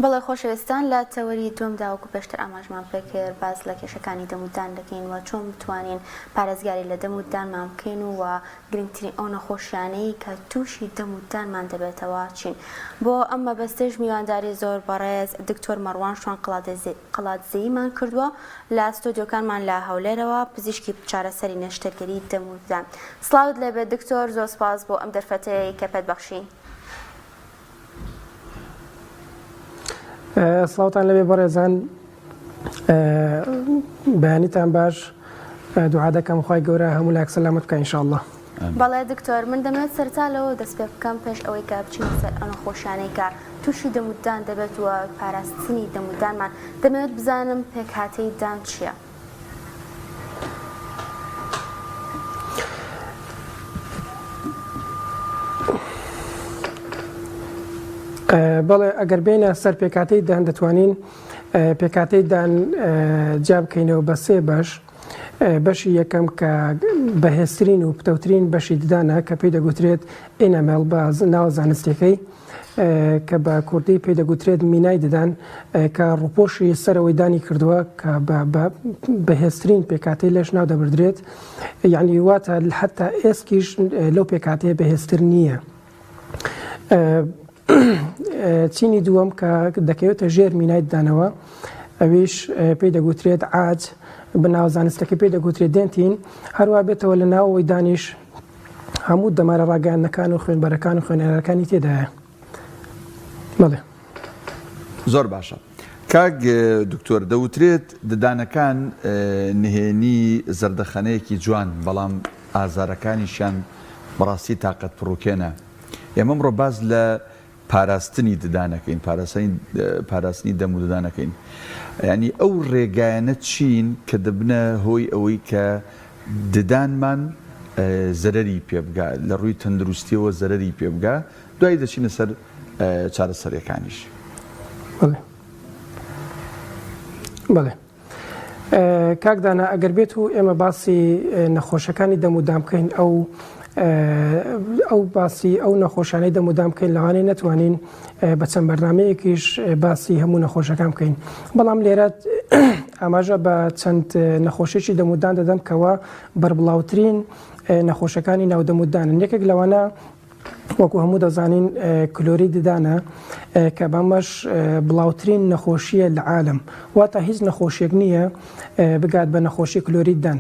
بەڵێ خۆشەویستان لە تەوەری دووەمدا وەکو پێشتر ئاماژمان پێکرد باس لە کێشەکانی دەم و دان دەکەین و چۆن بتوانین پارێزگاری لە دەم و دانمان بکەین و گرنگترین ئەو نەخۆشیانەی کە تووشی دەم و دانمان دەبێتەوە چین بۆ ئەم مەبەستەش میوانداری زۆر بەڕێز دکتۆر مەڕوان شوان قەڵادزەییمان کردووە لە ستۆدیۆکانمان لە هەولێرەوە پزیشکی چارەسەری نەشتەرگەری دەم و ددان. سڵاوت لێبێت دکتۆر زۆر سپاس بۆ ئەم دەرفەتەی کە پێت بەخشین. سڵاوتان لەبێ بەڕێزان بەیانیتان باش دوعا دەکەم خوای گەورە هەموو لاک سەلامەت بکە ئینشاءاللە. بەڵێ دکتۆر من دەمەوێت سەرەتا لەوە دەست پێ بکەم پێش ئەوەی کە بچینە سەر ئەو نەخۆشیانەی کە تووشی دەم و دان دەبێت و پاراستنی دەم و دانمان دەمەوێت بزانم پێکهاتەی دان چییە؟ بەڵێ ئەگەر بێینە سەر پێکهاتەی دان دەتوانین پێکهاتەی دان جیا بکەینەوە بە سێ بەش بەشی یەکەم کە بەهێزترین و پتەوترین بەشی ددانە کە پێی دەگوترێت enamel بە ناوە زانستیەکەی کە بە کوردی پێی دەگوترێت مینای ددان کە ڕوپۆشی سەرەوەی دانی کردووە کە بە بەهێزترین پێکاتەی لەش ناو دەبردرێت یعنی واتە حتا ئێسکیش لەو پێکاتەیە بەهێزتر نییە. چینی دووەم کە دەکەوێتە ژێر مینای ددانەوە ئەویش پێی دەگوترێت عاج بەناو زانستەکە پێی دەگوترێت dentin هەروە بێتەوە لە ناوەوەی دانیش هەموو دەمارە ڕاگەیاندنەکان و خوێنبەرەکان و خوێنەرەکانی تێدایە بەڵێ. زۆر باشە کاک دکتۆر دەوترێت ددانەکان نهێنی زەردەخەنەیەکی جوان بەڵام ئازارەکانیشیان بەڕاستی تاقەت پڕوکێنە ئێمە ئەمڕۆ باس لە پاراستنی ددانەکەین پاراستنی دەم و ددانەکەین یعنی ئەو ڕێگایانە چین کە دەبنە هۆی ئەوەی کە ددانمان زەرەری پێ بگا لە ڕووی تەندروستیەوە زەرەری پێ بگا دوایی دەچینە سەر چارەسەریەکانیش. بەڵێ بەڵێ کاک دانا ئەگەر بێت و ئێمە باسی نەخۆشەکانی دەم و دان بکەین ئەو ئەو باسی ئەو نەخۆشانەی دەم و دان بکەین لەوانەیە نەتوانین بە چەند بەرنمەیەکیش باسی هەموو نەخۆشەکان بکەین بەڵام لێرە ئاماژە بە چەند نەخۆشیی دەم و دان دەدەم کەەوە بەربڵاوترین نەخۆشەکانی ناو دەم و دانن یەکێک لەوانە وەکو هەموو دەزانین کلۆری ددانە کە بەمەش بڵاوترین نەخۆشیە لە عالم واتە هیچ نەخۆشیێک نییە بگات بە نەخۆشی کلۆری ددان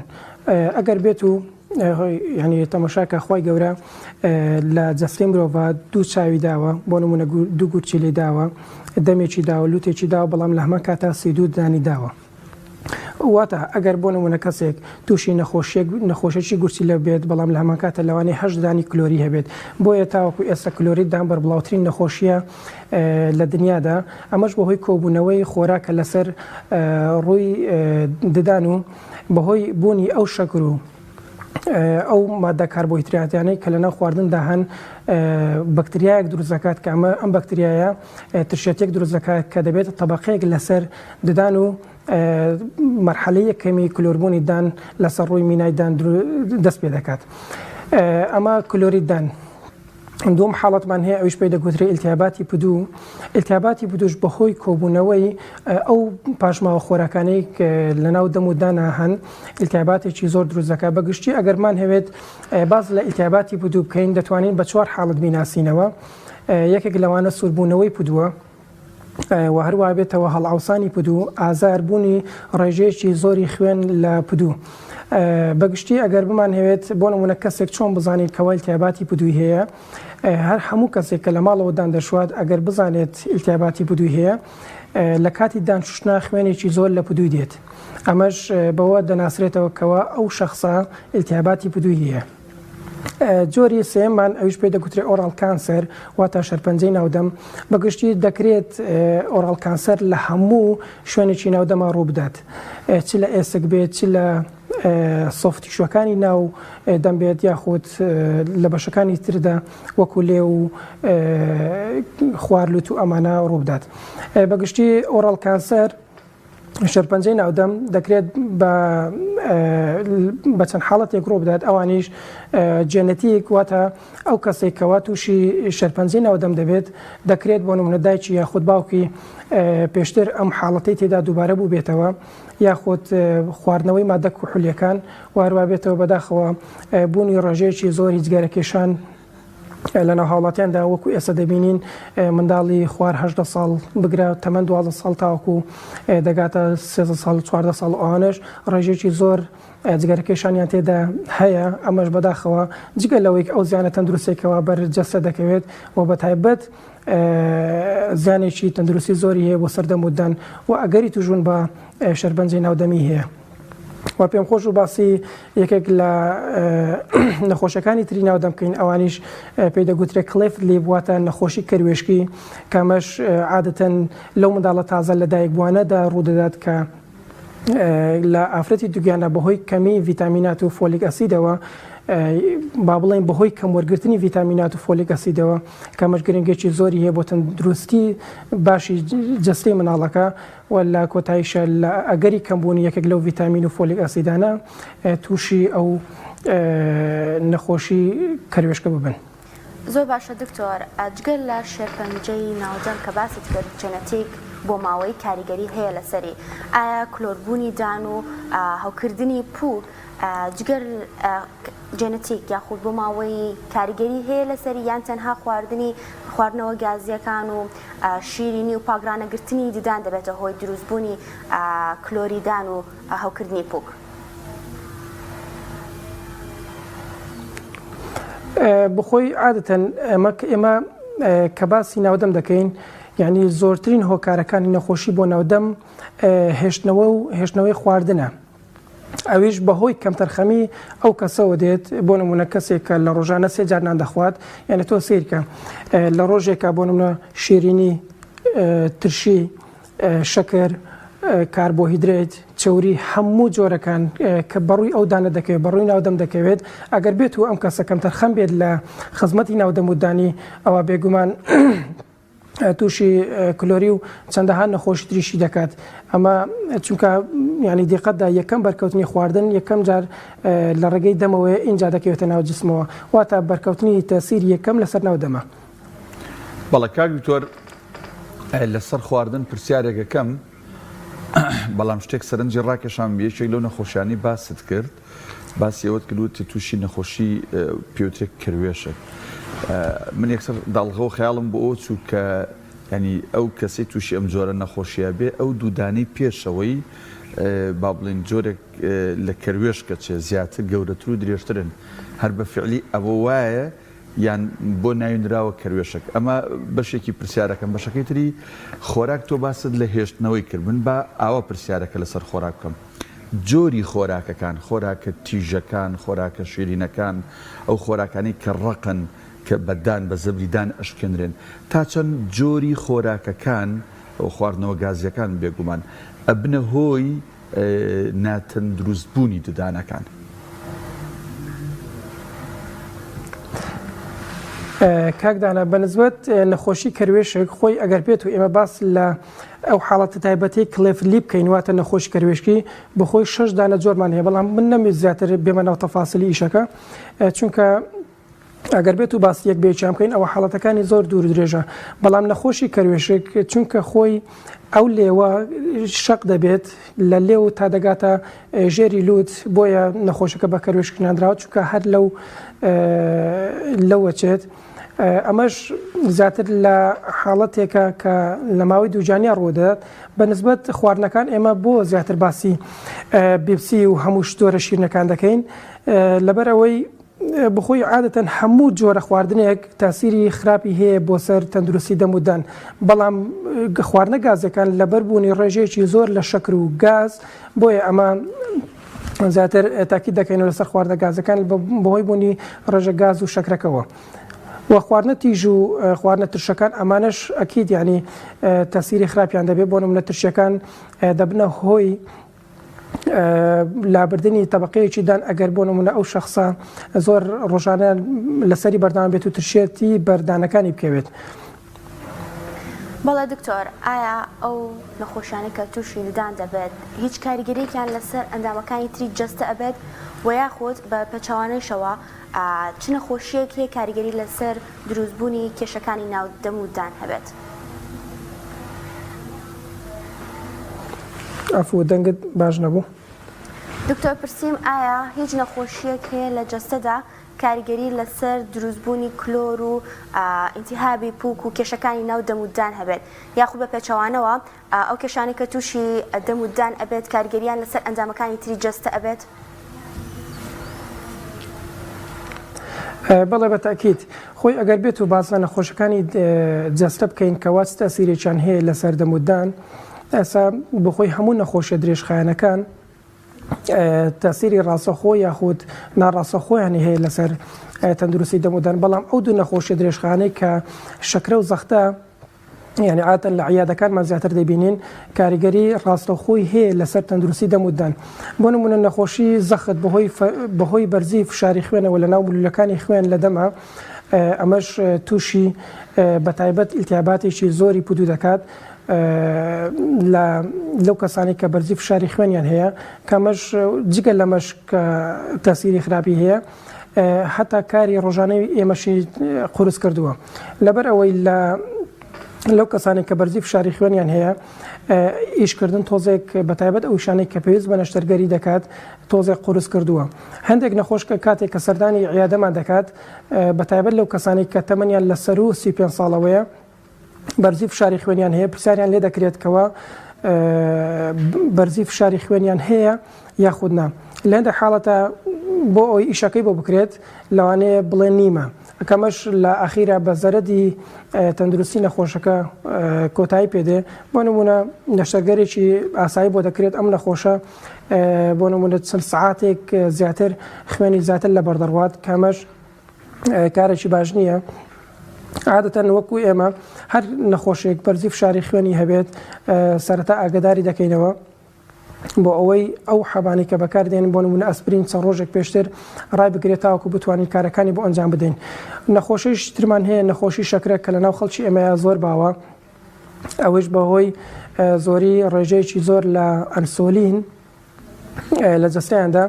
ئەگەر بێت و ینی تەمەشاکە خی گەورە لە جەستەی مرۆڤ دوو چاوی داوە بۆ نمونە دوو گورچی لێ داوە دەمێکی داوە لوتێکی داوە بەڵام لە هەمان کاتا سیدو دانی داوە. واتە ئەگەر بۆ نموونە کەسێک تووشی نەخۆشیەک نەخۆشیی گورچیلە بێت بەڵام لە هەمان کاتە لەوانەیە هەشت دانی کلۆری هەبێت بۆیە تاوەکو ئێستا کلۆری دان بەربڵاوترین نەخۆشیە لە دنیادا ئەمەش بەهۆی کۆبوونەوەی خۆراکە لەسەر ڕووی ددان و بەهۆی بوونی ئەو شەکر و ئەو مادە کاربۆهیدراتیانەی کە لەناو خواردندا هەن بەکتریایەک دروست دەکات کە ئەمە ئەم بەکتریایە ترشێتێک دروست دەکات کە دەبێتە تەبەقەیەک لەسەر ددان و مەرحەلەی یەکەمی کلۆربوونی دان لەسەر ڕووی مینای دان دەست پێ دەکات ئەمە کلۆری دان. دووەم حاڵەتمان هەیە ئەویش پێی دەگوترێ ئیلتیاباتی پدوو ئیلتیاباتی پدووش بەهۆی کۆبوونەوەی ئەو پاشماوە خۆراکانەی لەناو دەم و دانا هەن ئیلتیاباتێکی زۆر دروست دەکات بەگشتی ئەگەرمان هەوێت باز لە ئیلتیاباتی پدوو بکەین دەتوانین بە چوار حاڵەت بیناسینەوە یەکێک لەوانە سووربوونەوەی پدووە و هەروە بێتەوە هەڵئاوسانی پدوو، ئازار بوونی ڕێژەیەکی زۆری خوێن لە پدوو. بەگشتی ئەگەر بمانهەوێت بۆ نموونە کەسێک چۆن بزانین کەوا ئیلتیاباتی پدووی هەیە، هەر هەموو کەسێک کە لە ماڵەوە دان دەشوات ئەگەر بزانێت ئیلتیاباتی پدووی هەیە لە کاتی دان شوشتنا خوێنێکی زۆر لە پدووی دێت ئەمەش بەوە دەناسرێتەوە کەوا ئەو شەخسە ئیلتیاباتی پدووی هەیە. جۆری سێیەممان ئەویش پێی دەگوترێت oral cancer واتە شەرپەنجەی ناودەم بەگشتی دەکرێت oral cancer لە هەموو شوێنێکی ناودەما ڕووبدات چ لە ئێسک بێت چ لە soft tissue ەکانی ناو دەم بێت یاخود لە بەشەکانی تردا وەکو لێ و خوار لوت و ئەمانە ڕووبدات بەگشتی oral cancer. شێرپەنجەی ناودەم دەکرێت بە چەند حاڵەتێک ڕوو بدات ئەوانیش جێنەتیک واتە ئەو کەسێک کەوا تووشی شێرپەنجەی ناودەم دەبێت دەکرێت بۆ نمونە دایکی یاخود باوکی پێشتر ئەم حاڵەتەی تێدا دووبارە بوو بێتەوە یاخود خواردنەوەی مادە کحولیەکان واروا بێتەوە بەداخەوە بوونی ڕێژەیەکی زۆری جگەرەکێشان لەناو هاوڵاتیاندا وەکو ئێستا دەبینین منداڵی خوار هەدە ساڵ بگرە تەمەن دوازدە ساڵ تاوەکو دەگاتە سێزدە ساڵ چواردە ساڵ ئەوانەش ڕێژێکی زۆر جگەرەکێشانیان تێدا هەیە ئەمەش بەداخەوە جگە لەوەی ئەو زیانە تەندروستێکەوە بەر جەستە دەکەوێت و بە تایبەت زیانێکی تەندروستی زۆری هەیە بۆ سەردەم و دان و ئەگەری توشبوون بە شێرپەنجەی ناودەمی هەیە. و پێم خۆش و باسی یەکێک لە نەخۆشەکانی تری ناودەم بکەین ئەوانیش پێی دەگوترێت cleft lip واتە نەخۆشی کەروێشکی کامەش عادەتەن لەو منداڵە تازە لە دایکبووانەدا ڕوودەدات کە لە ئافرەتی دوگیانە بەهۆی کەمی ڤیتامینات و folic acid ەوە با بڵێن بەهۆی کەم وەرگرتنی ڤیتامینات و folic acid ەوە کەمەش گرنگێکی زۆری هەیە بۆ تەندروستی باشی جەستەی مناڵەکە و لە کۆتاییشا لە ئەگەری کەمبوونی یەکێک لەو ڤیتامین و folic acid انە تووشی ئەو نەخۆشی کەروێشکە ببن. زۆر باشە دکتۆر جگە لە شێرپەنجەی ناودەم کە باست کرد جێنەتیک بۆماوەیی کاریگەری هەیە لەسەری ئایا کلۆربوونی دان و هەوکردنی پوک جگەر جێنەتیک یاخود بۆ ماوەی کاریگەری هەیە لەسەری یان تەنها خواردنی خواردنەوە گازیەکان و شیرینی و پاکڕانەگرتنی ددان دەبێتە هۆی دروستبوونی کلۆری دان و هەوکردنی پوک؟ بخۆی عادەتەن ئەمە ئێمە کە باسی ناودەم دەکەین یعنی زۆرترین هۆکارەکانی نەخۆشی بۆ ناودەم هێشتنەوە و هێشتنەوەی خواردنە ئەویش بەهۆی کەمتەرخەمی ئەو کەسەوە دێت بۆ نمونە کەسێک کە لە ڕۆژانە سێ جار نان دەخوات یعنی تۆ سیرکە لە ڕۆژێکە بۆ نمونە شیرینی ترشی شەکر کاربۆهیدرێت چەوری هەموو جۆرەکان کە بەڕووی ئەو دانە دەکەوێت بەڕووی ناودەم دەکەوێت ئەگەر بێت و ئەم کەسە کەمتەرخەم بێت لە خزمەتی ناودەم و دانی ئەوە بێگومان تووشی کلۆری و چەندەها نەخۆشی تریشی دەکات ئەمە چونکە ینی دیقەتدا یەکەم بەرکەوتنی خواردن یەکەم جار لە ڕێگەی دەمەوەی ئینجا دەکەوێتە ناو جسمەوە واتە بەرکەوتنی تەسیر یەکەم لەسەر ناو دەمە. بەڵێ کاک دکتۆر لەسەر خواردن پرسیارێکەکەم بەڵام شتێک سەرنجی ڕاکێشام یەکێک لەو نەخۆشیانی باست کرد باسی ئەوەت کرد وتی تووشی نەخۆشی پێوترێک کەروێشک من یەکسەر داڵغە و خەیاڵم بۆ ئەوە چوو کە ینی ئەو کەسەی تووشی ئەم جۆرە نەخۆشیە بێ ئەو دوودانەی پێشەوەی با بڵین جۆرێک لە کەروێشکە چێ زیاتر گەورەتر و درێژترن هەر بە فعلی ئەوە وایە یان بۆ ناوی نراوە کەروێشک؟ ئەمە بەشێکی پرسیارەکەم، بەشەکەی تری خۆراک تۆ باست لە هێشتنەوەی کرد، من با ئاوا پرسیارەکە لەسەر خۆراک بکەم، جۆری خۆراکەکان، خۆراکە تیژەکان، خۆراکە شیرینەکان، ئەو خۆراکانەی کە ڕەقن، کە بە دان، بە زەبری دان ئەشکێنرێن، تا چەند جۆری خۆراکەکان، خواردنەوە گازییەکان بێگومان، ئەبنە هۆی ناتەندروستبوونی ددانەکان. کاک دانا بەنسبەت نەخۆشی کەروێشک خۆی ئەگەر بێت و ئێمە باس لە ئەو حاڵەتە تایبەتی cleft lip بکەین واتە نەخۆشی کەروێشکی بەخۆی شش دانە جۆرمان هەیە بەڵام من نەمویست زیاتر بێمە ناو تەفاسیلی ئیشەکە چونکە ئەگەر بێت و باسی یەک بەیەکیان بکەین ئەوە حاڵەتەکانی زۆر دوور درێژە بەڵام نەخۆشی کەروێشک چونکە خۆی ئەو لێوە شەق دەبێت لە لێو تا دەگاتە ژێری لوت بۆیە نەخۆشەکە بە کەروێشک ناندراوە چونکە هەر لەو لەوەچێت ئەمەش زیاتر لە حاڵەتێکە کە لە ماوەی دووجانیا ڕوودەدات بە نسبەت خواردنەکان ئێمە بۆ زیاتر باسی بیپسی و هەموو شتۆرە شیرنەکان دەکەین لەبەر ئەوەی بخۆی عادەتەن هەموو جۆرە خواردنێک تاسیری خراپی هەیە بۆ سەر تەندروستی دەم و دان بەڵام خواردنە گازەکان لەبەر بوونی ڕێژەیەکی زۆر لە شەکر و گاز بۆیە ئەمە زیاتر تاکی دەکەینەوە لەسەر خواردنە گازەکان بەهۆی بوونی ڕێژە گاز و شەکرەکەوە و خواردنە تیژ و خواردنە ترشەکان ئەمانەش ئەکید ینی تەسیری خراپیان دەبێت بۆ نمونە ترشەکان دەبنە هۆی لابردنی تەبقەیەکی دان ئەگەر بۆ نمونە ئەو شخصە زۆر ڕۆژانە لەسەری بەردەوام بێت و ترشێتی بەردانەکانی بکەوێت. بەڵێ دکتۆر، ئایا ئەو نەخۆشیانەی کە تووشی ددان دەبێت هیچ کاریگەریەکیان لەسەر ئەندامەکانی تری جەستە ئەبێت وە یاخود بە پێچەوانەیشەوە چ نەخۆشیەک هەیە کاریگەری لەسەر دروستبوونی کێشەکانی ناو دەم و دان هەبێت؟ عەفو دەنگت باش نەبوو. دکتۆر پرسیم ئایا هیچ نەخۆشیەک هەیە لە جەستەدا کاریگەری لەسەر دروستبوونی کلۆر و ئیلتیهابی پوک و کێشەکانی ناو دەم و دان هەبێت یاخود بە پێچەوانەوە ئەو کێشانەی کە تووشی دەم و دان ئەبێت کاریگەریان لەسەر ئەندامەکانی تری جەستە ئەبێت؟ بەڵێ بە تەئکید. خۆی ئەگەر بێت و باس لە نەخۆشەکانی جەستە بکەین کەوا چ تەئسیرێکیان هەیە لەسەر دەم و دان، ئێستا بەخۆی هەموو نەخۆشیە درێژخایەنەکان تەسیری ڕاستەخۆ یاخود ناڕاستەخۆیانی هەیە لەسەر تەندروستی دەم و دان، بەڵام ئەو دوو نەخۆشیە درێژخایەنەی کە شەکرە و زەختە یعنی عادەتەن لە عیادەکانمان زیاتر دەبینین کاریگەری ڕاستەوخۆی هەیە لەسەر تەندروستی دەم و ددان. بۆ نمونە نەخۆشی زەخت بەهۆی بەهۆی بەرزی فشاری خوێنەوە لە ناو مولولەکانی خوێن لە دەما ئەمەش تووشی بەتایبەت ئیلتیاباتێکی زۆری پودو دەکات لە لەو کەسانی کە بەرزی فشاری خوێنیان هەیە کەمەش جگە لەمەش کە تەسیری خراپی هەیە هەتا کاری ڕۆژانەی ئێمەشی قورس کردووە لەبەر ئەوەی لە لەو کەسانی کە بەرزی فشاری خوێنیان هەیە ئیشکردن تۆزێک بەتایبەت ئەو شانەی کە پێویست بە نەشتەرگەری دەکات تۆزێک قورس کردووە هەندێک نەخۆش کە کاتێک کە سەردانی عیادەمان دەکات بەتایبەت لەو کەسانی کە تەمەنیان لە سەروو 35 ساڵەوەیە بەرزی فشاری خوێنیان هەیە پرسیاریان لێ دەکرێت کەوا بەرزی فشاری خوێنیان هەیە یاخود نا لە هەندێک حاڵەتە بۆ ئەوی ئیشەکەی بۆ بکرێت لەوانەیە بڵێ نیمە ئەکەمەش لە ئەخیرا بە زەرەدی تەندروستی نەخۆشەکە کۆتایی پێدێ بۆ نمونە نەشتەرگەرێکی ئاسایی بۆ دەکرێت ئەم نەخۆشە بۆ نمونە چەند سعاتێک زیاتر خوێنی زیاتر لە بەردەڕوات کامەش کارێکی باش نییە عادەتەن وەکو ئێمە هەر نەخۆشێک بەرزی فشاری خوێنی هەبێت سەرەتا ئاگداری دەکەینەوە بۆ ئەوەی ئەو حەبانی کە بەکاردێن بۆ نمونە ئەسپرین چەند ڕۆژێک پێشتر ڕای بگرێت تاوەکو بتوانین کارەکانی بۆ ئەنجام بدەین نەخۆشیش ترمان هەیە نەخۆشی شەکرە کە لە ناو خەڵکی ئێمەیە زۆر باوە ئەوەیش بەهۆی زۆری ڕێژەیەکی زۆر لە ئەنسۆلین لە جەستەیاندا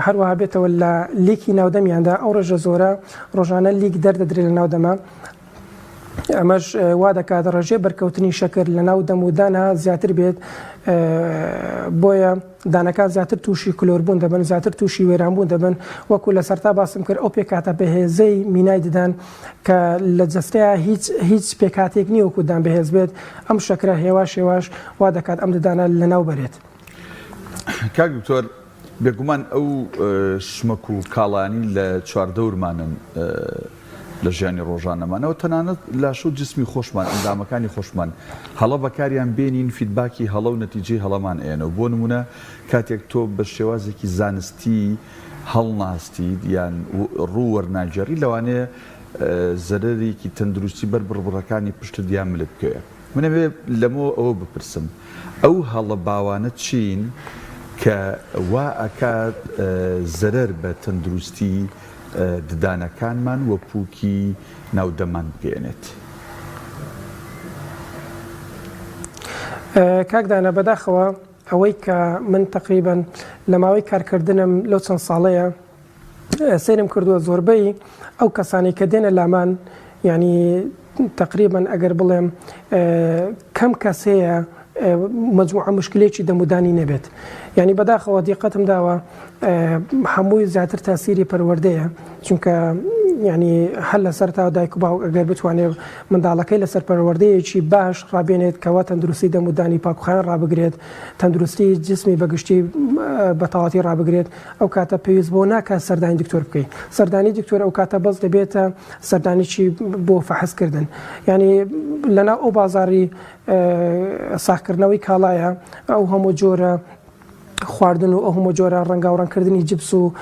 هەروەها بێتەوە لە لیکی ناودەمیاندا ئەو ڕێژە زۆرە ڕۆژانە لیک دەردەدرێت لە ناودەمە ئەمەش وا دەکات ڕێژەی بەرکەوتنی شەکر لە ناو دەم و دانا زیاتر بێت بۆیە دانەکان زیاتر تووشی کلۆربوون دەبن زیاتر تووشی وێرانبوون دەبن وەکو لە سەرتا باسم کرد ئەو پێکاتە بەهێزەی مینای ددان کە لە جەستەیە هیچ هیچ پێکاتێک نییە وەکو دان بەهێز بێت ئەم شەکرە هێواش هێواش وا دەکات ئەم ددانە لەناو بەرێت. کاک دکتۆر بێگومان ئەو شمەک و کاڵایانەی لە چواردەورمانن لە ژیانی ڕۆژانەمانەوە تەنانەت لاشە و جسمی خۆشمان ئەندامەکانی خۆشمان هەڵە بەکاریان بێنین feedback ی هەڵە و نەتیجەی هەڵەمان ئێنەوە بۆ نمونە کاتێک تۆ بە شێوازێکی زانستی هەڵناستیت یان ڕوو وەرناگێڕی لەوانەیە زەرەرێکی تەندروستی بەر بڕبڕەکانی پشتت یان ملت بکەوێ. من ئەمەوێ لەمەوە ئەوە بپرسم ئەو هەڵە باوانە چین کە وا ئەکات زەرەر بە تەندروستی ددانەکانمان و پووکی ناو دەممان بگەیەنێت؟ کاک دانا بەداخەوە ئەوەی کە من تەقریبەن لە ماوەی کارکردنم لەو چەند ساڵەیە سەیرم کردووە زۆربەی ئەو کەسانەی کە دێنە لامان یعنی تقریبا ئەگەر بڵێم کەم کەس هەیە مجموعە مشکلێکی دەمودانی نەبێت یعنی بەداخەوە دیقەتم داوە هەمووی زیاتر تاسیری پەروەردەیە چونکە یعنی هەر لەسەر تا دایک و باوک ئەگەر بتوانێت منداڵەکەی لەسەر پەروەردەیەکی باش ڕابێنێت کەوا تەندروستی دەم و دانی پاکوخایەن ڕابگرێت تەندروستی جسمی بەگشتی بەتەواتی ڕابگرێت ئەو کاتە پێویست بۆ ناکات سەردانی دکتۆر بکەی سەردانی دکتۆر ئەو کاتە بەس دەبێتە سەردانیی بۆ فەحسکردن یعنی لەناو ئەو بازاری ساخکردنەوەی کاڵایە ئەو هەموو جۆرە خواردن و ئەو هەموو جۆرە ڕەنگاوڕەنگکردنی جپس و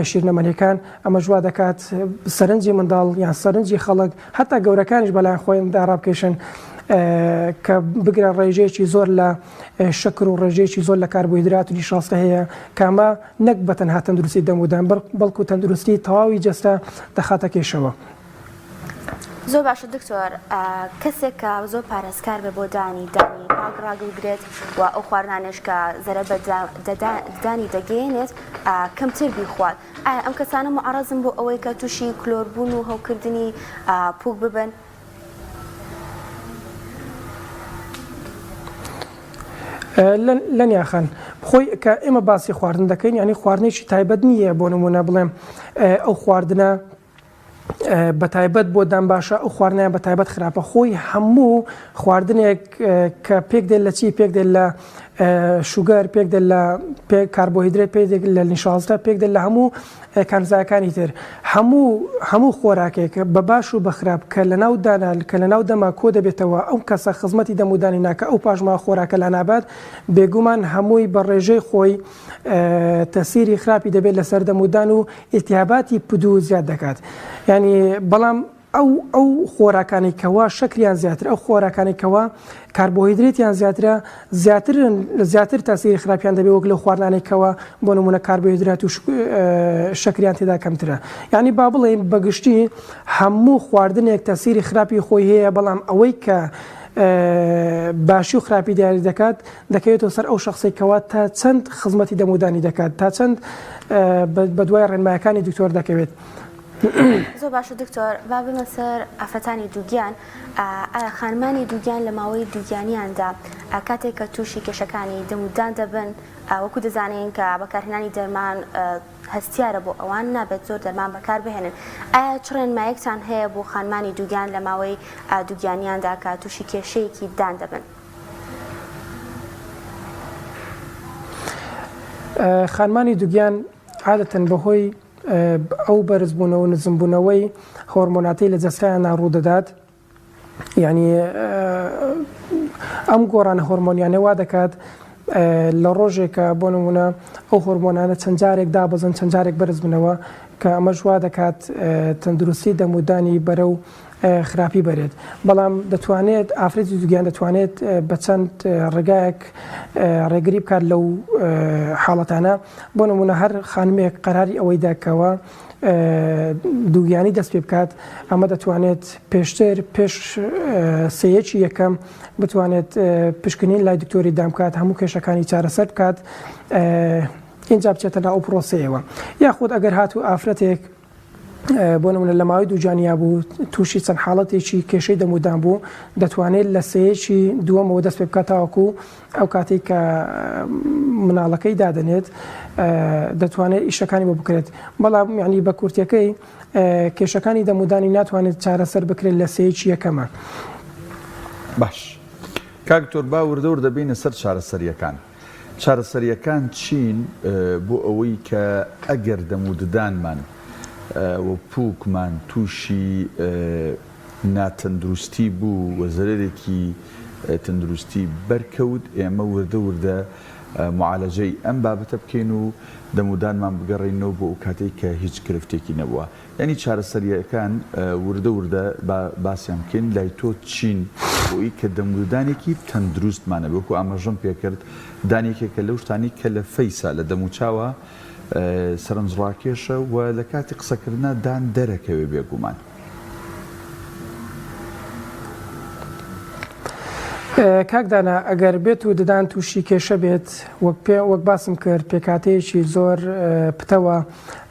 شیرنەمەنیەکان ئەمەش وا دەکات سەرنجی منداڵ یان سەرنجی خەڵک هەتا گەورەکانیش بەلایەن خۆیاندا ڕابکێشن کە بگرە ڕێژەیەکی زۆر لە شەکر و ڕێژەیەکی زۆر لە کاربۆهیدرات و نیشاستە هەیە کە ئەمە نەک بە تەنها تەندروستی دەم و دان بەڵکو تەندروستی تەواوی جەستە دەخاتە کێشەوە. زۆر باشە دکتۆر کەسێک کە زۆر پارێزکار بێ بۆ دانی دانی پاک ڕاگلگرێت و ئەو خواردنانەش کە زەرەر بە ددانی دەگەیەنێت کەمتر بیخوات ئایا ئەم کەسانە معرەزن بۆ ئەوەی کە تووشی کلۆربوون و هەوکردنی پوک ببن؟ لەنیا خان خۆی کە ئێمە باسی خواردن دەکەین یعنی خواردنێکی تایبەت نییە بۆ نمونە بڵێم ئەو خواردنە بەتایبەت بۆ دان باشە ئەو خواردنیان بە تایبەت خراپە خۆی هەموو خواردنێک کە پێک دێت لە چی پێک دێت لە sugar پێک دێت لە کاربۆهیدرێت پێک دێت لە نیشاستە پێک دێت لە هەموو کانزاکانی تر هەموو هەموو خۆراکێک بە باش و بە خراپ کە لە ناو دانا کە لە ناو دەما کۆ دەبێتەوە ئەو کەسە خزمەتی دەمودانی ناکە ئەو پاشما خۆراکە لا نابات بێگومان هەمووی بە ڕێژەی خۆی تەسیری خراپی دەبێت لەسەر دەمودان و ئیلتیهاباتی پدوو زیاد دەکات یعنی بەڵام ئەو ئەو خۆراکانەی کەوا شەکریان زیاتر ئەو خۆراکانەی کەوا کاربۆهیدرێتیان زیاترە زیاترن زیاتر تاسیری خراپیان دەبێت وەک لەو خواردنانەی کەوا بۆ نمونە کاربۆهیدرات و شەکریان تێدا کەمترە یعنی با بڵێین بەگشتی هەموو خواردنێک تەسیری خراپی خۆی هەیە بەڵام ئەوەی کە باشی و خراپی دیاری دەکات دەکەوێتەوە سەر ئەو شخصی کەوا تا چەند خزمەتی دەمودانی دەکات تا چەند بەدوای ڕێنمایەکانی دکتۆر دەکەوێت. زۆر باشە دکتۆر با بێمە سەر ئافرەتانی دووگیان ئایا خانمانی دووگیان لە ماوەی دووگیانیاندا کاتێک کە تووشی کێشەکانی دەم و دان دەبن وەکو دەزانین کە بەکارهێنانی دەرمان هەستیارە بۆ ئەوان نابێت زۆر دەرمان بەکاربهێنن ئایا چ ڕێنمایەکتان هەیە بۆ خانمانی دووگیان لە ماوەی دووگیانیاندا کە تووشی کێشەیەکی دان دەبن؟ خانمانی دووگیان عادەتەن بەهۆی ئەو بەرزبوونەوە و نزمبوونەوەی هۆرمۆناتەی لە جەستەیاندا ڕوودەدات یعنی ئەم گۆڕانە هۆرمۆنیانە وا دەکات لە ڕۆژێکە بۆ نمونە ئەو هۆرمۆنانە چەند جارێک دابەزن چەند جارێک بەرز بنەوە کە ئەمەش وا دەکات تەندروستی دەمودانی بەرەو خراپی بەرێت بەڵام دەتوانێت ئافرەتی دووگیان دەتوانێت بە چەند ڕێگایەک ڕێگری بکات لەو حاڵەتانە بۆ نمونە هەر خانمێک قەراری ئەوەی داکەوە دووگیانی دەست پێ بکات ئەمە دەتوانێت پێشتر پێش سەیەکی یەکەم بتوانێت پشکنین لای دکتۆری دان بکات هەموو کێشەکانی چارەسەر بکات اینجا بچێتە ناو ئەو پرۆسەیەوە یاخود ئەگەر هاتوو ئافرەتێک بۆ نمونە لە ماوەی دووگیانیا بوو تووشی چەند حاڵەتێکی کێشەی دەمودان بوو دەتوانێت لە سەیەکی دووەمەوە دەست پێ بکات تاوەکو ئەو کاتێک کە مناڵەکەی دادەنێت دەتوانێت ئیشەکانی بۆ بکرێت بەڵام یعنی بە کورتەکەی کێشەکانی دەمودانی ناتوانێت چارەسەر بکرێت لە سەیەکی یەکەمە. باش کاک دکتۆر با وردە وردە بێینە سەر چارەسەریەکان. چارەسەرییەکان چین بۆ ئەوەی کە ئەگەر دەم و ددانمان و پووکمان تووشی ناتەندروستی بوو و زەرەرێکی تەندروستی بەرکەوت ئێمە وردە وردە معالەجەی ئەم بابەتە بکەین و دەم و دانمان بگەڕێینەوە بۆ ئەو کاتەی کە هیچ گرفتێکی نەبووە. یانی چارەسەرییەکان وردە وردە با باسیان بکەین لای تۆ چین بۆی کە دەمودانێکی تەندروستمان هەبێ وەکو ئاماژەم پێکرد دان یەکێکە لەو شتانەی کە لە فەیسا لە دەموچاوە سەرنجڕاکێشە و لە کاتی قسەکردنا دان دەرەکەوێ بێگومان. کاک دانا ئەگەر بێت و ددان تووشی کێشە بێت وەک پێ وەک باسم کرد پێکاتەیەکی زۆر پتەوە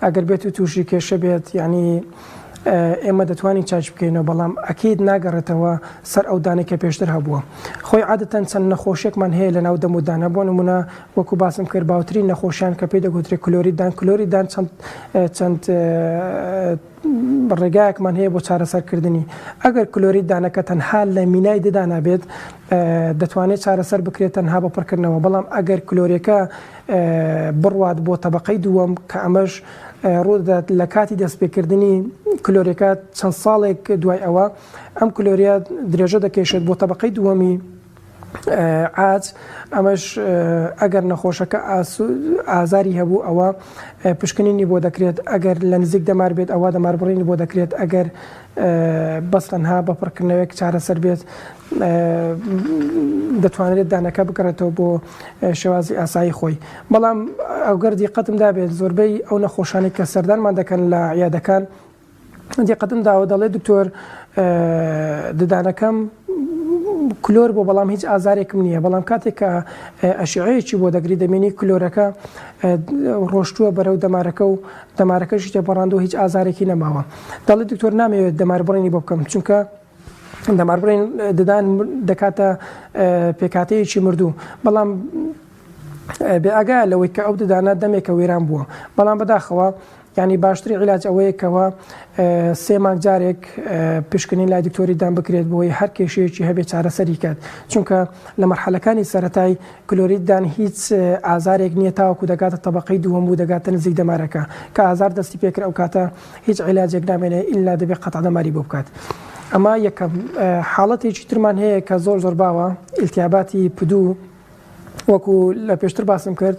ئەگەر بێت و تووشی کێشە بێت یعنی ئێمە دەتوانین چاک بکەینەوە بەڵام ئەکید ناگەڕێتەوە سەر ئەو دانەی کە پێشتر هەبووە خۆی عادەتەن چەند نەخۆشیێکمان هەیە لە ناو دەمودانە بۆ نمونە وەکو باسم کرد باوترین نەخۆشیان کە پێی دەگوترێت کلۆری دان کلۆری دان چەند چەند ڕێگایەکمان هەیە بۆ چارەسەرکردنی ئەگەر کلۆری دانەکە تەنها لە مینای ددانا بێت دەتوانێت چارەسەر بکرێت تەنها بە پڕکردنەوە بەڵام ئەگەر کلۆریەکە بڕوات بۆ تەبەقەی دووەم کە ئەمەش ڕوودەدات لە کاتی دەستپێکردنی کلۆریەکە چەند ساڵێک دوای ئەوە ئەم کلۆریە درێژە دەکێشێت بۆ تەبەقەی دووەمی عاج ئەمەش ئەگەر نەخۆشەکە ئازاری هەبوو ئەوە پشکنینی بۆ دەکرێت ئەگەر لە نزیک دەمار بێت ئەوە دەماربڕینی بۆ دەکرێت ئەگەر بەس تەنها بە پڕکردنەوەیەک چارەسەر بێت دەتوانرێت دانەکە بگەڕێتەوە بۆ شێوازی ئاسایی خۆی بەڵام ئەگەر دیقەتم دابێت زۆربەی ئەو نەخۆشانەی کە سەردانمان دەکەن لە عیادەکان. دیقەتم داوە دەڵێ دکتۆر ددانەکەم کلۆر بۆ بەڵام هیچ ئازارێکم نییە بەڵام کاتێک کە ئەشعەیەکی بۆ دەگری دەبینی کلۆرەکە ڕۆشتووە بەرەو دەمارەکە و دەمارەکەشی تێپەڕاندووە هیچ ئازارێکی نەماوە دەڵێ دکتۆر نامەوێت دەمار بڕینی بۆ بکەم چونکە دەماربڕین ددان دەکاتە پێکاتەیەکی مردوو بەڵام بێ ئاگایە لەوەی کە ئەو ددانە دەمێکە وێران بووە بەڵام بەداخەوە یعنی باشترین عیلاج ئەوەیە کەەوە سێ مانگ جارێک پشکنین لای دکتۆری دان بکرێت بۆی هەر کێشەیەکی هەبێت چارەسەری کات چونکە لە مەرحەلەکانی سەتای کلۆریت دان هیچ ئازارێک نییە تاوەکو دەگاتە تەبقەی دووەم و دەگاتە نزیک دەمارەکە کە ئازار دەستی پێکرد ئەو کاتە هیچ عیلاجێک نامێنێ ئیلا دەبێت قەتع دەماری بۆ بکات ئەمە یەکەم حاڵەتێکی ترمان هەیە کە زۆر زۆر باوە ئیلتیاباتی پدوو وەکو لە پێشتر باسم کرد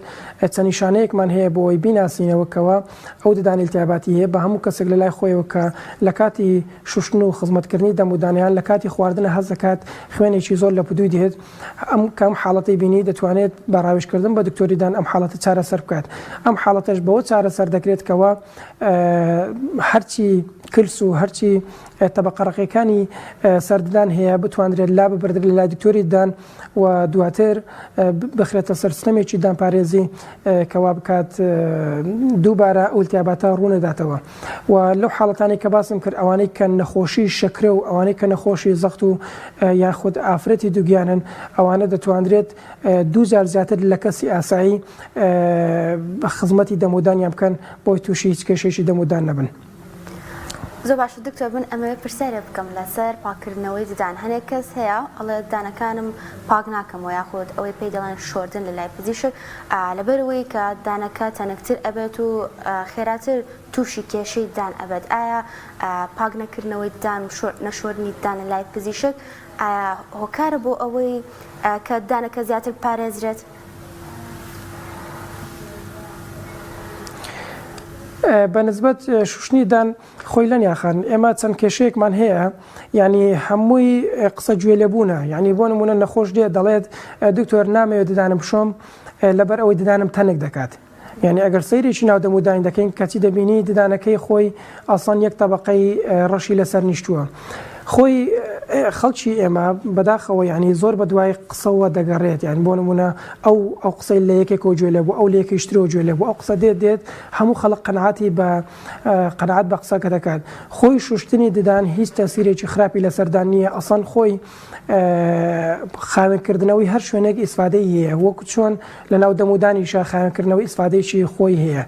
چەند نیشانەیەکمان هەیە بۆ ئەوەی بیناسینەوە کەوا ئەو ددان ئیلتیاباتی هەیە بە هەموو کەسێک لە لای خۆیەوە کە لە کاتی شوشتن و خزمەتکردنی دەم و دانیان لە کاتی خواردنە هەست دەکات خوێنێکی زۆر لە پدووی دێت ئەم کەم حاڵەتی بینی دەتوانێت بە ڕاوێژکردن بە دکتۆری دان ئەم حاڵەتە چارەسەر بکات ئەم حاڵەتەش بەوە چارەسەر دەکرێت کەوا هەرچی کلس و هەرچی تەبەقە ڕەقەکانی سەر ددان هەیە بتواندرێت لا ببردرێت لە لای دکتۆری ددان و دواتر بخرێتە سەر سیستەمێکی دانپارێزی کە وا بکات دووبارە ئەو التیاباتە ڕوونەداتەوە و لەو حاڵەتانەی کە باسم کرد ئەوانەی کە نەخۆشی شەکرە و ئەوانەی کە نەخۆشی زەخت و یاخود ئافرەتی دووگیانن ئەوانە دەتواندرێت دووجار زیاتر لە کەسی ئاسایی خزمەتی دەمودانیان بکەن بۆی تووشی هیچ کێشەیەکی دەمودان نەبن. زۆر باشە دکتۆر من ئەمەوێ پرسیارێ بکەم لەسەر پاککردنەوەی ددان هەنێک کەس هەیە ئەڵێ ددانەکانم پاک ناکەمەوە یاخود ئەوەی پێی دەڵێن شۆردن لە لای پزیشک لەبەرئەوەی کە دانەکە تەنکتر ئەبێت و خێراتر تووشی کێشەی ددان ئەبێت ئایا پاک نەکردنەوەی ددان و نەشۆردنی ددان لە لای پزیشک ئایا هۆکارە بۆ ئەوەی کە ددانەکە زیاتر بپارێزرێت؟ بە نسبەت شوشتنی دان خۆی لەنیا خان ئێمە چەند کێشەیەکمان هەیە یعنی هەمووی قسە گوێ لێبوونە یعنی بۆ نمونە نەخۆش دێ دەڵێت دکتۆر نامەوێت ددانم بشۆم لەبەر ئەوەی ددانم تەنک دەکات یعنی ئەگەر سەیرێکی ناو دەموداین دەکەین کەچی دەبینی ددانەکەی خۆی ئاسان یەک تەبقەی ڕەشی لەسەر نیشتووە خۆی خەڵکی ئێمە بەداخەوە یانی زۆر بە دوای قسەوە دەگەڕێت یان بۆ نمونە ئەو ئەو قسەی لە یەکێکەوە گوێ لێ بوو ئەو لە یەکێکی ترەوە گوێ لێ بوو ئەو قسە دێت دێت هەموو خەڵک قەناعەتی بە قەناعەت بە قسەکە دەکات خۆی شوشتنی ددان هیچ تەسیرێکی خراپی لەسەردان نییە ئەسڵەن خۆی خاوێنکردنەوەی هەر شوێنێک ئیسفادەی هەیە وەکو چۆن لە ناو دەمودانیشە خاوێنکردنەوەی ئیسفادەیەکی خۆی هەیە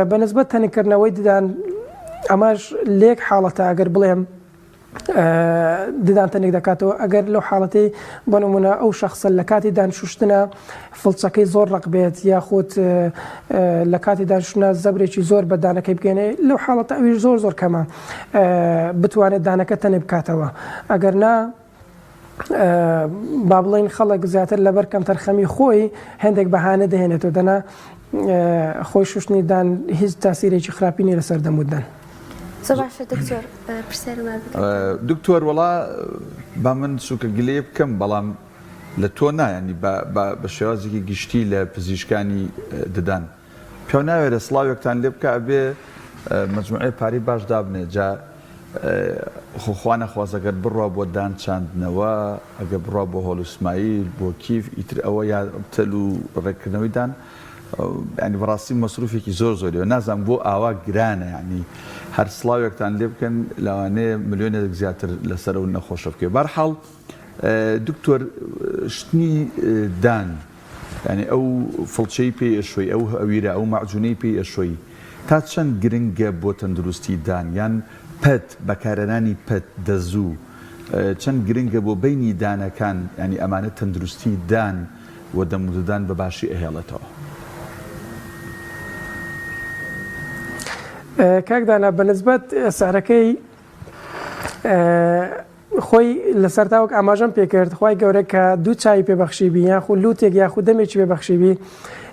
بەنسبەت تەنککردنەوەی ددان ئەمەش لێک حاڵەتە ئەگەر بڵێم ددان تەنک دەکاتەوە ئەگەر لەو حاڵەتەی بۆ نمونە ئەو شخصە لە کاتی دان شوشتنە فڵچەکەی زۆر ڕق بێت یاخود لە کاتی دانشتنە زەبرێکی زۆر بە دانەکەی بگەێنێ لەو حاڵەتە ئەویش زۆر زۆر کەمە بتوانێت دانەکە تەنک بکاتەوە ئەگەر نا با بڵین خەڵک زیاتر لەبەر کەمتەرخەمی خۆی هەندێک بەهانە دەهێنێتەوە دەنا خۆی شوشتنی دان هیچ تاسیرێکی خراپی نیە لەسەر دەم و ددان. زۆر باشە دکتۆر پرسیارمان بکە. دکتۆر وەڵا با من سوکە گلەیە بکەم بەڵام لە تۆ نا یانی بە شێوازێکی گشتی لە پزیشکانی ددان پیاو ناوێرێ سڵاوێکتان لێ بکا ئەبێ مەجموعەیە پارەی باش دابنێ جا خۆ خوا نەخواست ئەگەر بڕوا بۆ دان چاندنەوە ئەگەر بڕوا بۆ هۆلوسمایل بۆ کیف ئیتر ئەوە یا تەل و ڕێککردنەوەی دان یانی بەڕاستی مەسروفێکی زۆر زۆریەوە نازانم بۆ ئاوا گرانە یانی هەر سڵاوێکتان لێ بکەن لەوانەیە ملیۆنێک زیاتر لەسەر ئەو نەخۆشە بکەوێ بەرحاڵ دکتۆر شتنی دان یانی ئەو فڵچەی پێی ئەشۆی، ئەو هەویرە، ئەو مەعجونەی پێی ئەشۆی تا چەند گرنگە بۆ تەندروستی دان؟ یان پەت، بەکارهێنانی پەت، دەزوو، چەند گرنگە بۆ بەینی دانەکان، یانی ئەمانە تەندروستی دان و دەم و ددان بە باشی ئەهێڵێتەوە؟ کاک دانا بە نسبەت سعرەکەی خۆی لەسەر تا وەک ئاماژەم پێکرد خوای گەورە کە دوو چاوی پێ بەخشیبی یاخود لوتێک یاخود دەمێکی پێ بەخشیبی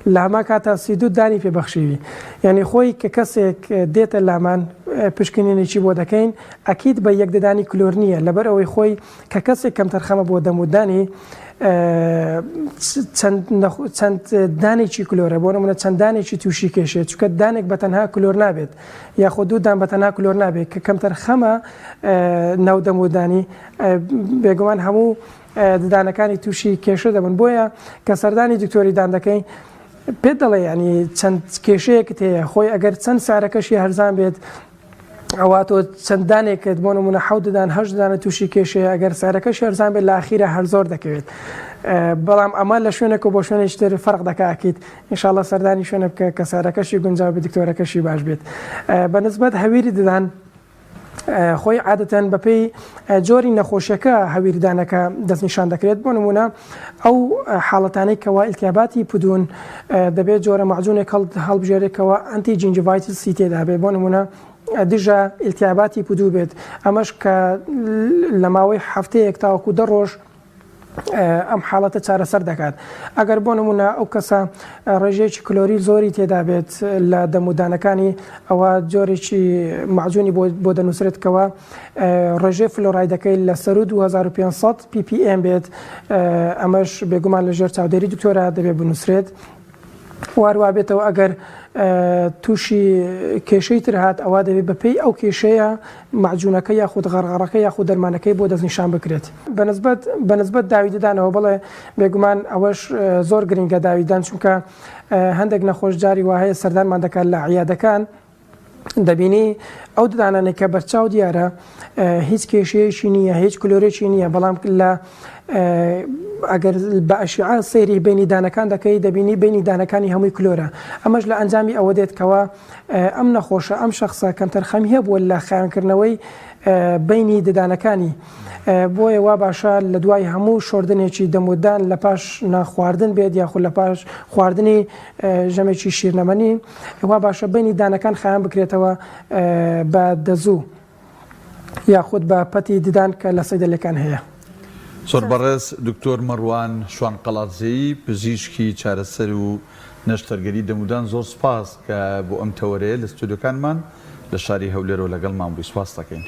لە هەمان کاتا 32 دانی پێ بەخشیوی یعنی خۆی کە کەسێک دێتە لامان پشکنینێکی بۆ دەکەین ئەکید بە یەک ددانی کلۆر نییە لەبەر ئەوەی خۆی کە کەسێک کەمتەرخەمە بۆ دەم و دانی. چەند دانێکی کلۆرە بۆ نمونە چەند دانێکی تووشی کێشێت چونکە دانێک بە تەنها کلۆر نابێت یاخود دوو دان بە تەنها کلۆر نابێت کە کەمتەرخەمە ناو دەمودانی بێگومان هەموو ددانەکانی تووشی کێشە دەبن بۆیە کە سەردانی دکتۆری دان دەکەین پێت دەڵێ ینی چەند کێشەیەکت هەیە خۆی ئەگەر چەند سارەکەشی هەرزان بێت ئەوا تۆ چەند دانێکت بۆ نمونە حەوت ددان هەشت ددانە تووشی کێشەیە ئەگەر سعرەکەش هەرزان بێت لە ئاخیرا هەر زۆر دەکەوێت بەڵام ئەمە لە شوێنێک و بۆ شوێنێکی تر فەرق دەکا ئەکید ئینشاءاللە سەردانی شوێنە بکە کە سعرەکەشی گونجاو بێت دکتۆرەکەشی باش بێت بە نسبەت هەویری ددان خۆی عادەتەن بەپێی جۆری نەخۆشیەکە هەویردانەکە دەستنیشان دەکرێت بۆ نمونە ئەو حاڵەتانەی کەوا ئیلتیاباتی پدوون دەبێت جۆرە مەعجونێک هەڵبژێرێت کەوا anti gingivitis ی تێدا بێت بۆ نمونە دژە ئیلتیاباتی پدوو بێت ئەمەش کە لە ماوەی هەفتەیەک تاوەکو دە ڕۆژ ئەم حاڵەتە چارەسەر دەکات ئەگەر بۆ نمونە ئەو کەسە ڕێژەیەکی کلۆری زۆری تێدا بێت لە دەمودانەکانی ئەوە جۆرێکی معجونی بۆ دەنووسرێت کەەوە ڕێژەی فلۆرایدەکەی لە سەروو 2500 ppm بێت، ئەمەش بێگومان لە ژێر چاودێری دکتۆرا دەبێت بنووسرێت. واروا بێتەوە ئەگەر تووشی کێشەی تر هات ئەوا دەبێت بەپێی ئەو کێشەیە مەعجونەکە یاخود غەڕغەڕەکە یاخود دەرمانەکەی بۆ دەستنیشان بکرێت. بەنسبەت بەنسبەت داوی ددانەوە بەڵێ بێگومان ئەوەش زۆر گرنگە داوی ددان چونکە هەندێک نەخۆش جاری وا هەیە سەردانمان دەکات لە عیادەکان دەبینی ئەو ددانانەی کە بەرچاو دیارە هیچ کێشەیەکی نییە هیچ کلۆرێکی نییە بەڵام لە ئەگەر بە ئەشیعە سەیری بینی دانەکان دەکەی دەبینی بینی دانەکانی هەمووی کلۆرە ئەمەش لە ئەنجامی ئەوە دێت کەەوە ئەم نەخۆشە ئەم شخصە کەمتەرخەمی هەبووە لە خایەنکردنەوەی بینی ددانەکانی بۆیە وا باشە لە دوای هەموو شۆردنێکی دەمودان لە پاش ناخواردن بێت یاخود لە پاش خواردنی ژەمێکی شیرنەمەنی وا باشە بەینی دانەکان خایان بکرێتەوە بە دەزوو یاخود بە پەتی ددان کە لە سەیدەلەکان هەیە. زۆر بەڕێز دکتۆر مەڕوان شوان قەڵادزەیی پزیشکی چارەسەر و نەشتەرگەری دەمودان زۆر سوپاس کە بۆ ئەم تەوەرەیە لە ستۆدیۆکانمان لە شاری هەولێرەوە لەگەڵمان بووی سوپاست دەکەین.